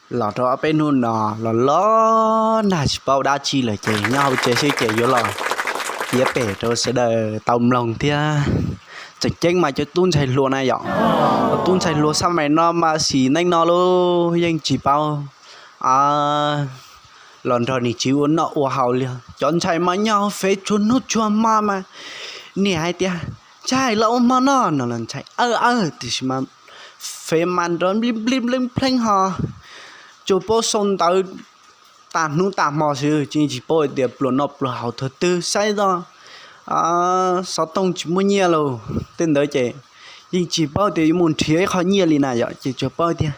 los rau ob peb hnub no los los nag tsis paub dab tsi lawm ces nyob hauv tsev xwb ces yuav los piav pem rau sawv daws tau mloog thiab. Tseem ceeb mas cov tub ntxhais hluas na yom, cov tub ntxhais hluas xab mais no mas sim neej no lub yeej tsis paub los nrog niam txiv ua noj ua haus li. Cov ntxhais mas nyob hauv fev tsuag hnub tsuag hmo mas niam hais tias, ntxhais los ua hmo noj no los ntxhais aw aw tiam sis mas fev mas nrov nplib nplib npleb nplheeb ho tsuas paub sau ntawv tas hnub tas hmo xwb, tsis paub hais tias pluas noj pluas haus thaum twg saib txog xov tooj tsis muaj nyiaj lauj tej ntawd ces yeej tsis paub tias yuav mus nrhiav ib qho nyiaj li na yom, ces tsuas paub tias,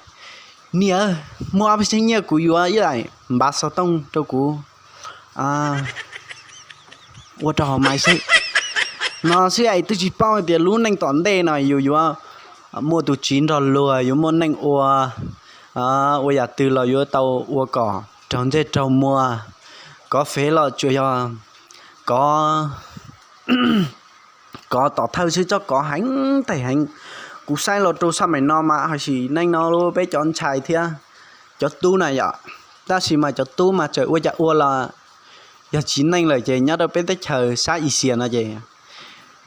niam, muaj ob peb xeeb nyiaj kuv yuav ib daim npav xov tooj rau kuv ua rau hauv mais xwb no xwb es twb tsis paub tias lub neej tom ntej no yus yuav muaj tus txiv nrog luag, yuav muaj neej ua, ua yam twg los yuav tau ua kom raug ntsej raug muag, kov fev los tsuas yog kov, kov tom thawj xwb, txhob kov heev tes heev. Kuv saib los rau xab mais no mas ho sim neej no lub peb cov ntxhais thiab cov tub na yom, tab sis mas cov tub mas txawm ua cas ua los yog tsis neej lawm ces nyob rau peb teb chaws sab Asia no ces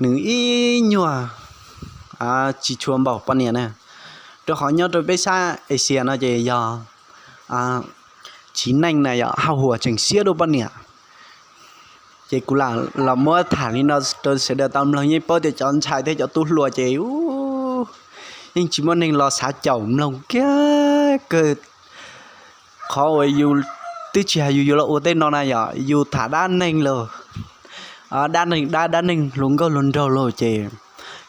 nws ib nyuag tsis tshua npaum poj niam na, rau qhov nyob rau peb sab Asia no ces yog tsis neej na yom, haj huam tseem siab dua poj niam. Ces kuv lam los muab tham li no rau sawv daws tau mloog, yeej paub tias cov ntxhais thiab cov tub hluas ces yeej tsis muaj neeg los xav caum mloog kiag kawg. Qhov uas yus twb tsis hais yus yuav los ua tej no na yom, yus tham dab neeg lauj, dab neeg dab, dab neeg hluas nkauj hluas nraug lauj ces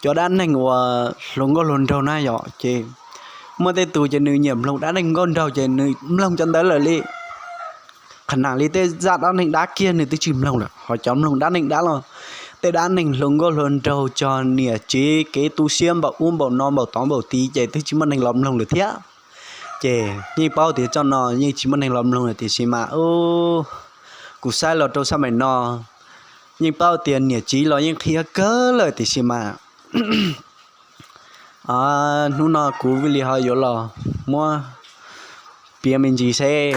cov dab neeg uas hluas nkauj hluas nraug na yom ces muaj tej tus ces nws nyiam mloog dab neeg nkauj nraug ces nws mloog cov ntawd lawm li. Qhov nas li tej zaj dab neeg dab kiag nws twb tsis mloog lawm, ho cov mloog dab neeg dab los tej dab neeg hluas nkauj hluas nraug txog niam txiv kev tu siab npaum ub npaum no npaum tod npaum tid ces twb tsis muaj neeg los mloog lawm thiab. Ces yeej paub tias txoj no yeej tsis muaj neeg los mloog lawm tiam sis mas kuv saib los rau xab mais no yeej paub tias niam txiv los yeej qhia kawg lawm tiam sis mas hnub no kuv li ho yuav los muab piav me ntsis seb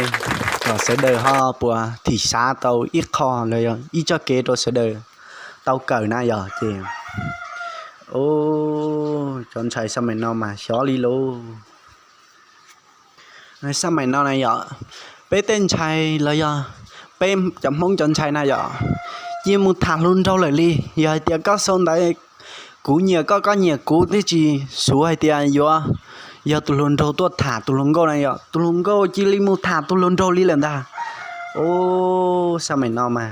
kom sawv daws ho puas thim xav tau ib qho los yog ib txoj kev rau sawv daws tau kawm na yom ces cov ntxhais xab mais no mas xyov li lauj. Xab mais no na yom, peb tej ntxhais los yog peb cov Hmoob cov ntxhais na yom, cia mus tham hluas nraug lawm li. Yog hais tias koj sau ntawv kuv nyiam koj, koj nyiam kuv twb tsis xav hais tias yuav yog tus hluas nraug tuaj tham tus hluas nkauj na yom, tus hluas nkauj cia li mus tham tus hluas nraug li lawm ntag. Xab mais no mas,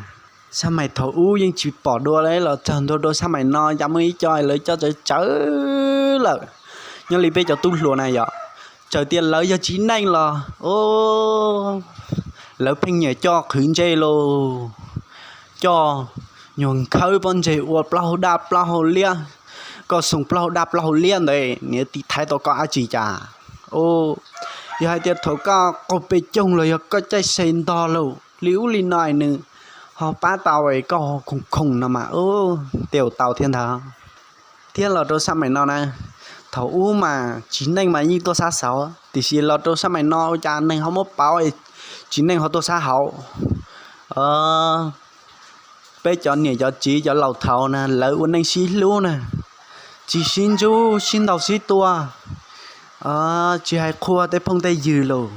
xab mais thaum ub yeej tsis pom dua los txog ntua rau xab mais no cas muaj ib co lawv coj tsawv tsawv lawm. Nyob li peb cov tub hluas na yom, txawm tias lawv yog txiv neej los lawv pheej nyiam coj qhwv ntsej lauj, coj nyuag nkhawb pob ntseg ua plaub hau daj plaub hau liab, koj xoo plaub hau daj plaub hau liab ntawd nws tiv thaiv tau koj dab tsi cas? Yog hais tias thaum koj qaug pes coog los yog koj caij se ntog lauj li ub li no nws ho pab tau koj ho khoom khoom no mas tej zaum tau thiab ntag. Thiab los rau xab mais no na, thaum ub mas txiv neej mas yeej tuaj sab xauv tiam sis los rau xab mais no ua cas neeg ho muab pauv, txiv neej ho tuaj sab hauv. Peb cov niam cov txiv cov laus thaud na lawv ua neej sib hlub na, tsis sib ntxub sib ntaus sib tua, tsis hais qhua tej phooj tej ywg lauj.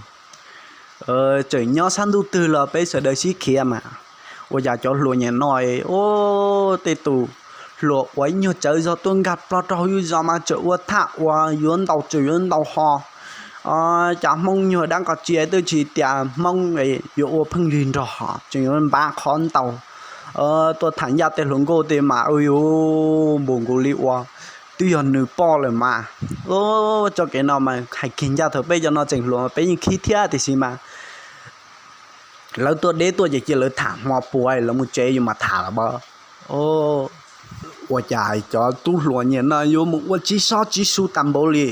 Txawm nyob sab ntuj twg los peb sawv daws sib khiav mas. Ua cas cov hluas niaj no, tej tus hluas ua ib nyuag tsawv zog tuaj nkag plog rau hauv yus zos mas txawm ua thaj ua yuav ntaus txawm yuav ntaus ho. Cov Hmoob nyuag dab nqos tsia twb tsis tias Hmoob yuav ua pheej yig nrog ho tseem yuav npav qhov ntaus tuaj tham ncaj tej hluas nkauj tej mas ua yus npaum nkaus li ua twb yog nws poj lawm mas. Txoj kev no mas hais kiag ncaj thaum peb cov no tseem hluas peb yeej khib thiab tiam sis mas lawv tuaj deb tuaj ces cia lawv tham hmo puav lawv mus tsev yus mas tham los pab. Ua cas cov tub hluas niaj no yuav mus ua txiv xob txiv xu tas npaum li.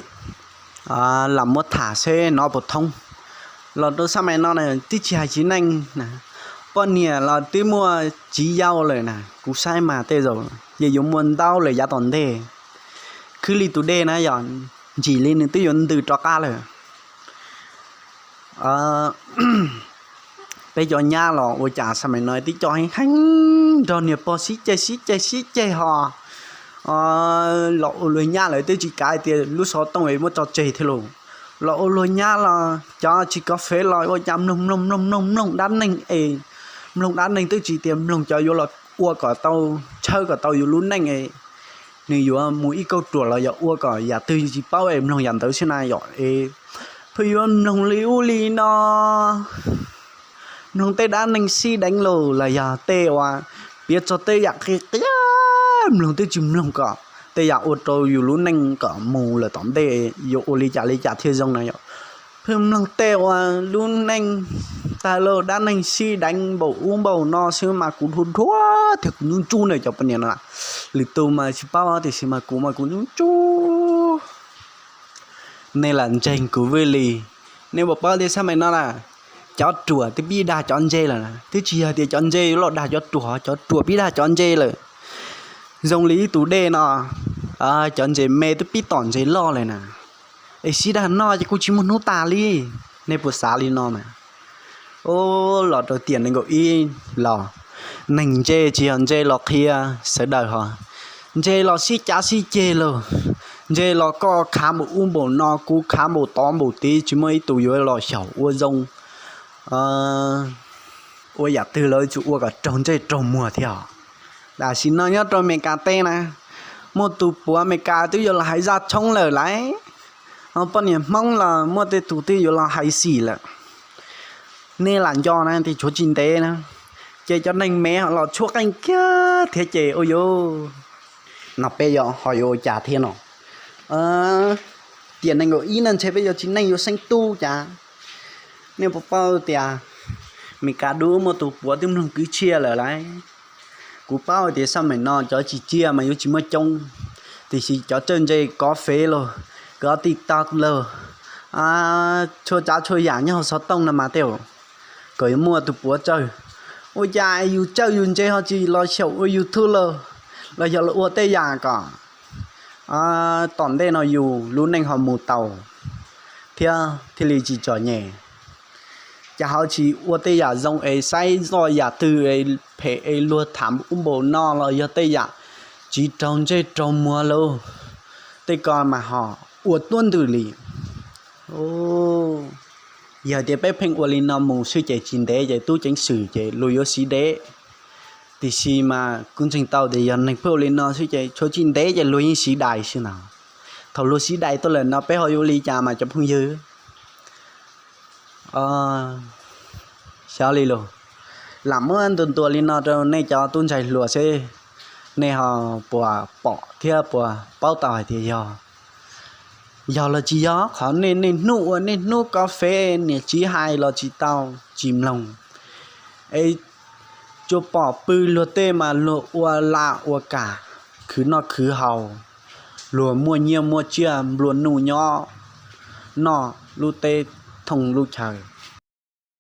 Lam muab tham seb nov puas thoob. Los rau xab mais no na twb tsis hais txiv neej, poj niam los twb muaj txiv yau lawm na, kuv saib mas tej zaum yeej yuav muaj ntau lawm yav tom ntej. Khwb li tus dej na yom, ntsim li nws twb yuav ntws rov qab lawm. Peb cov nyab los ua cas xav mas no twb coj heev heev nrog niag pog sib ceg sib ceg sib ceg ho los ua luag nyab lawm twb tsis kav tias lub xov tooj es muab tso tseg thiab los. Los ua luag nyab los cov tsis kov fev los ua cas mloog mloog mloog mloog mloog dab neeg es, mloog dab neeg twb tsis tias mloog cov yuav los ua kom tau, tshawb kom tau yus lub neej es, nws yuav mus ib kauj ruam los yog ua kom yam twg tsis paub es mloog yam ntawd xwb na yom es, pheej yuav mloog li ub li no, mloog tej dab neeg sib deev los los yog tej uas piav txog tej yam qia qia, mloog twb tsis mloog kom tej yam ua rau yus lub neej kom mus lawm tom ntej yuav ua li cas li cas thiaj zoo na yom. Pheej mloog tej uas lub neej tag lawm dab neeg sib deev npaum ub npaum no xwb mas kuv dhuav dhuav thiab kuv ntsuj ntsuj na cov poj niam no. Lwm tus mas tsis paub tiam sis mas kuv mas kuv ntsuj ntsuj. Nej lam ntseeg kuv vwj li, nej puas paub tias xab mais no na, cov ruam twb pib dag cov ntse lawm na, twb tsis yog tias cov ntse yuav los dag cov ruam, cov ruam pib dag cov ntse lawm. Zoo li ib tus dej no, cov ntses me twb pib tom ntses loj lawm na, es sib dag noj ces kuj tsis muaj hnub tas li. Nej puas xav li no mas? Los rau tiam nees nkaum ib los, neeg ntse tsis yog ntse los qhia sawv daws ho, ntse los sib cav sib ceg lawm, ntse los koj khav npaum ub npaum no, kuv khav npaum tod npaum tid, tsis muaj ib tus yuav los xyaum ua zoo ua yam twg los yuav tsum ua kom raug ntsej raug muag thiab. Tam sim no nyob rau Amelikas teb na, muaj tus puav Amelikas twb yuav los hais zaj tshoob lawm lauj, ho poj niam Hmoob los muaj tej tus twb yuav los hais xim lawm. Nej lam nco na, tias tshuav tsis ntev na, ces cov neeg Mev ho los tshuab qeej kiag thiab ces ua yuav, no peb yuav ho yuav ua cas thiab no? Tiam nees nkaum ib no ntshe peb yuav tsis neej yuav xeeb tub cas. Nej puas paub tias Amelikas dub muaj tus puav twb mloog kwv txhiaj lawm lauj? Kuv paub tias xab mais no cov tsis txawj mas yuav tsis muaj coob, tiam sis cov txawj ntse kov fev los, kov TikTok los, txhua tsav txhua yam nyob hauv xov tooj no mas tej, kom yuav muaj tus puav txawj. Ua cas yus txawj yus ntse ho tsis los xyaum ua YouTube los, los yog los ua tej yam kom tom ntej no yus lub neej ho mus tau thiab thiaj li tsis txom nyem. Cas ho tsis ua tej yam zoo es saib zoj yam twg es phem es luag tham ub npaum no los yog tej yam tsis raug ntsej raug muag lauj, tej ko mas ho ua tuab ntws li. Yog tias peb pheej ua li no mus xwb ces tsis ntev ces tub ceev xwm ces luag yuav siv dev. Tiam sis mas kuv ntseeg tau tias yog neeg pheej ua li no xwb ces tshuav tsis ntev ces luag yeej siv dais xwb ntag. Thaum luag siv dais tuaj lawm no peb ho yuav ua li cas mas cov phooj ywg? Xyov li lus, lam muab ntuas ntuas li no rau nej cov tub ntxhais hluas seb nej ho puas pom thiab puas paub tau hais tias yog, yog los tsis yog. Qhov nej niaj hnub ua niaj hnub kov fev niam txiv hais los tsis tau, tsis mloog, es tsuas pom pw luag tej mas luag ua laj ua kam, khwv noj khwv haus, luag muaj nyiaj muaj txiaj nplua nuj nyob, noj lub teb thooj lub chaw.